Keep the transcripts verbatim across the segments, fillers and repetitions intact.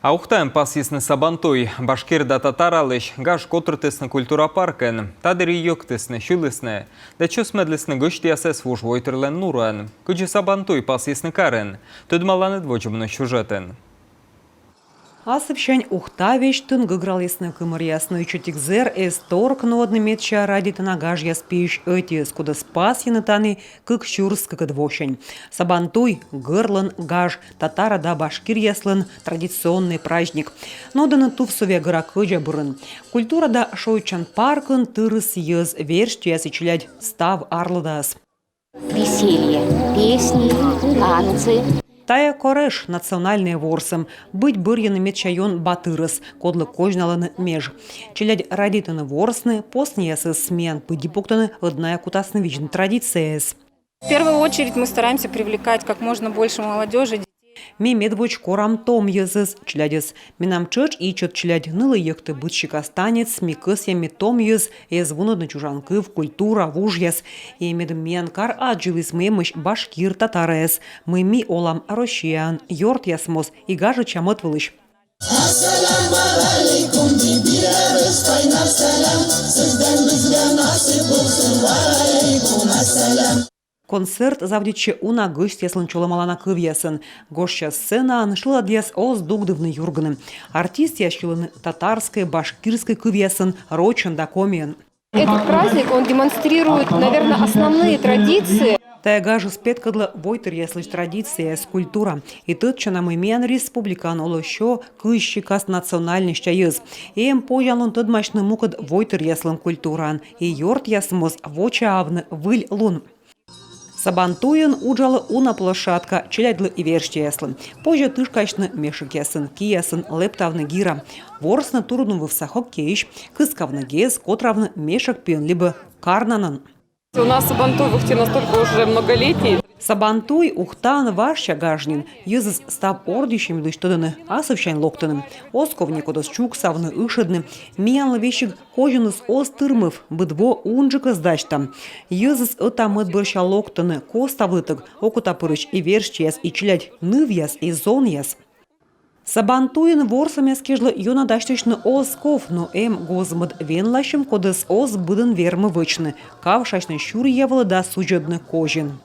А Ухтаын пасйисны Сабантуй. Башкир да татаралысь гаж котыртісны культура паркын. Та дырйи йӧктісны, сьылісны да чӧсмӧдлісны гӧсьтъясӧс вужвойтырлӧн нурӧн. Кыдзи Сабантуй пасйисны карын, тӧдмаланныд водзӧ миян сюжетын. Асывсянь Ухта весьтын гӧгралісны кымӧръяс, но ичӧтик зэр эз торкны ӧдны медся радейтана гажъяс пиысь ӧтиӧс, кодӧс пасйӧны тані кык сюрс кыкӧд восянь. Сабантуй — гӧрлӧн гаж, татара да башкиръяслӧн традиционнӧй праздник. Нуӧдӧны тувсовъя гӧра кӧдза бӧрын. Культура да шойччан паркын тырыс йӧз, верстьӧяс и челядь став арлыдаӧс. Веселье, песни, танцы. Тайӧ кореш, национальнӧй ворсӧм. Быть бӧрйӧны медся ён батырӧс, кодлы козьналӧны меж. Челядь радейтӧны ворсны, посниеясӧс миян пыдди пуктӧны, ӧд найӧ кутасны видзны традицияяс. В первую очередь мы стараемся привлекать как можно больше молодежи. Ми медводз корам том йӧзӧс, челядьӧс. Менам тшӧтш ичӧт челядь, нылы йӧктӧ быд сикас танец, ми кӧсъям, мед том йӧз эз вунӧдны чужан кыв, культура, вужъяс. И медым миян кар аддзыліс, мый эмӧсь башкир, татараяс, мый ми олам Россияын, ёртъяс моз и гажӧдчам ӧтвылысь. Концерт заводитчӧ уна гӧсьтъяслӧн чолӧмалана кывъясӧн. Гожся сценаын шыладъяс оз дугдывны, юргыны. Артистъяс сьылӧны татарскӧй, башкирскӧй кывъясӧн, рочӧн да комиӧн. Этот праздник, он демонстрирует, наверное, основные традиции. Тайӧ гажыс петкӧдлӧ войтыръяслысь традицияяс, культура. И тӧдчана, мый миян республикаын олӧ сё кызь сикас национальносьтъяс. Эм позянлун тӧдмасьны мукӧд войтыръяслӧн культураӧн. И ёртъяс моз вочаавны выль лун. Сабантуйын уджалӧ уна площадка челядьлы и верстьӧяслы. Позьӧ тышкасьны мешӧкъясын, киясын, лэптавны гира, ворсны турунвывса хоккейысь, кыскавны гез, котравны мешӧк пиӧн либӧ карнанӧн. У нас Сабантуй в Ухте настолько уже многолетний. Сабантуй Ухтаын важся гаж нин. Йӧзыс став ордйысьӧм йылысь тӧдӧны, асывсянь локтӧны. Оз ков некодӧс чуксавны, ышӧдны. Миянлы весиг козиныс оз тырмыв, быд во унджыкӧс дасьтам. Йӧзыс ӧта-мӧд бӧрся локтӧны, коставлытӧг, окотапырысь и верстьӧяс, и челядь, нывъяс и зонъяс. Сабантуйын ворсӧмъяс кежлӧ ёна дасьтысьны оз ков, но эм гоз-мӧд венласьӧм, кодӧс оз быдӧн вермы вӧчны. Кавшасьны сюръя вылӧ да судзӧдны козин.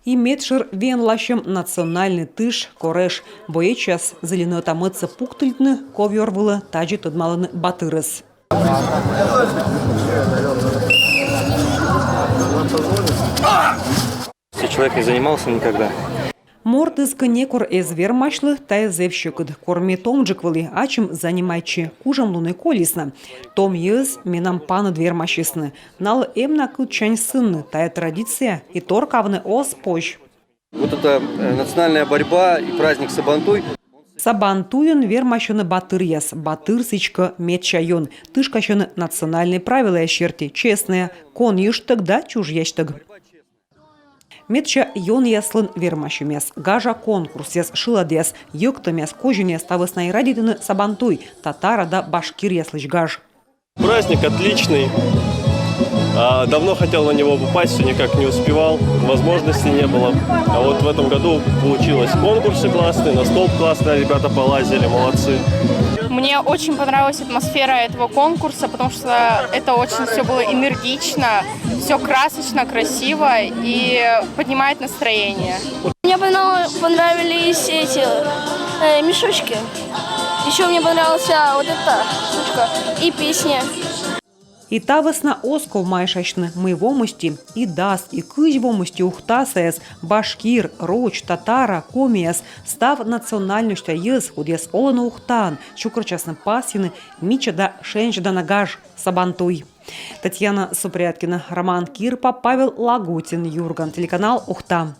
И медшӧр венласьӧм — национальнӧй тыш кореш. Боечьяс зільӧны ӧта-мӧдсӧ пуктыльтны ковёр вылӧ, тадзи тӧдмалӧны батырӧс. Если человек не занимался никогда. Мортыс кӧ некор эз вермасьлы, тайӧ зэв сьӧкыд. Кор ме томджык вӧлі, ачым занимайтчи, кужӧмлунӧй колис на. Том йӧз менам паныд вермасисны. Налы эм на кытсянь сынны, тайӧ традиция, и торкавны оз позь. Вот эта, э, национальная борьба и праздник Сабантуй. Сабантуйын вермасьӧны батыръяс, батыр сідзкӧ медся ён. Тышкасьӧны национальнӧй правилӧяс серти, честнӧя, конйыштӧг да чужъястӧг. Медся ёнъяслӧн вермасьӧмъяс, гажа конкурсъяс, шыладъяс, йӧктӧмъяс, козинъяс — та вӧсна и радейтӧны Сабантуй, татара да башкиръяслысь гаж. Праздник отличный. А, давно хотел на него попасть, все никак не успевал, возможности не было. А вот в этом году получилось. Конкурсы классные, на столб классно ребята полазили, молодцы. Мне очень понравилась атмосфера этого конкурса, потому что это очень все было энергично, все красочно, красиво и поднимает настроение. Мне понрав- понравились эти, э, мешочки. Еще мне понравился вот эта штучка и песня. И та вӧсна оз ков майшасьны, мый во мысти и дас, и кызь во мысти ухтасаяс, башкир, роч, татара, комияс, став национальносьтъяс, кодъяс олӧны Ухтаын, чукӧртчасны пасйыны мича да шензьӧдана гаж — Сабантуй. Татьяна Супряткина, Роман Кирпа, Павел Лагутин, «Юрган» телеканал, Ухта.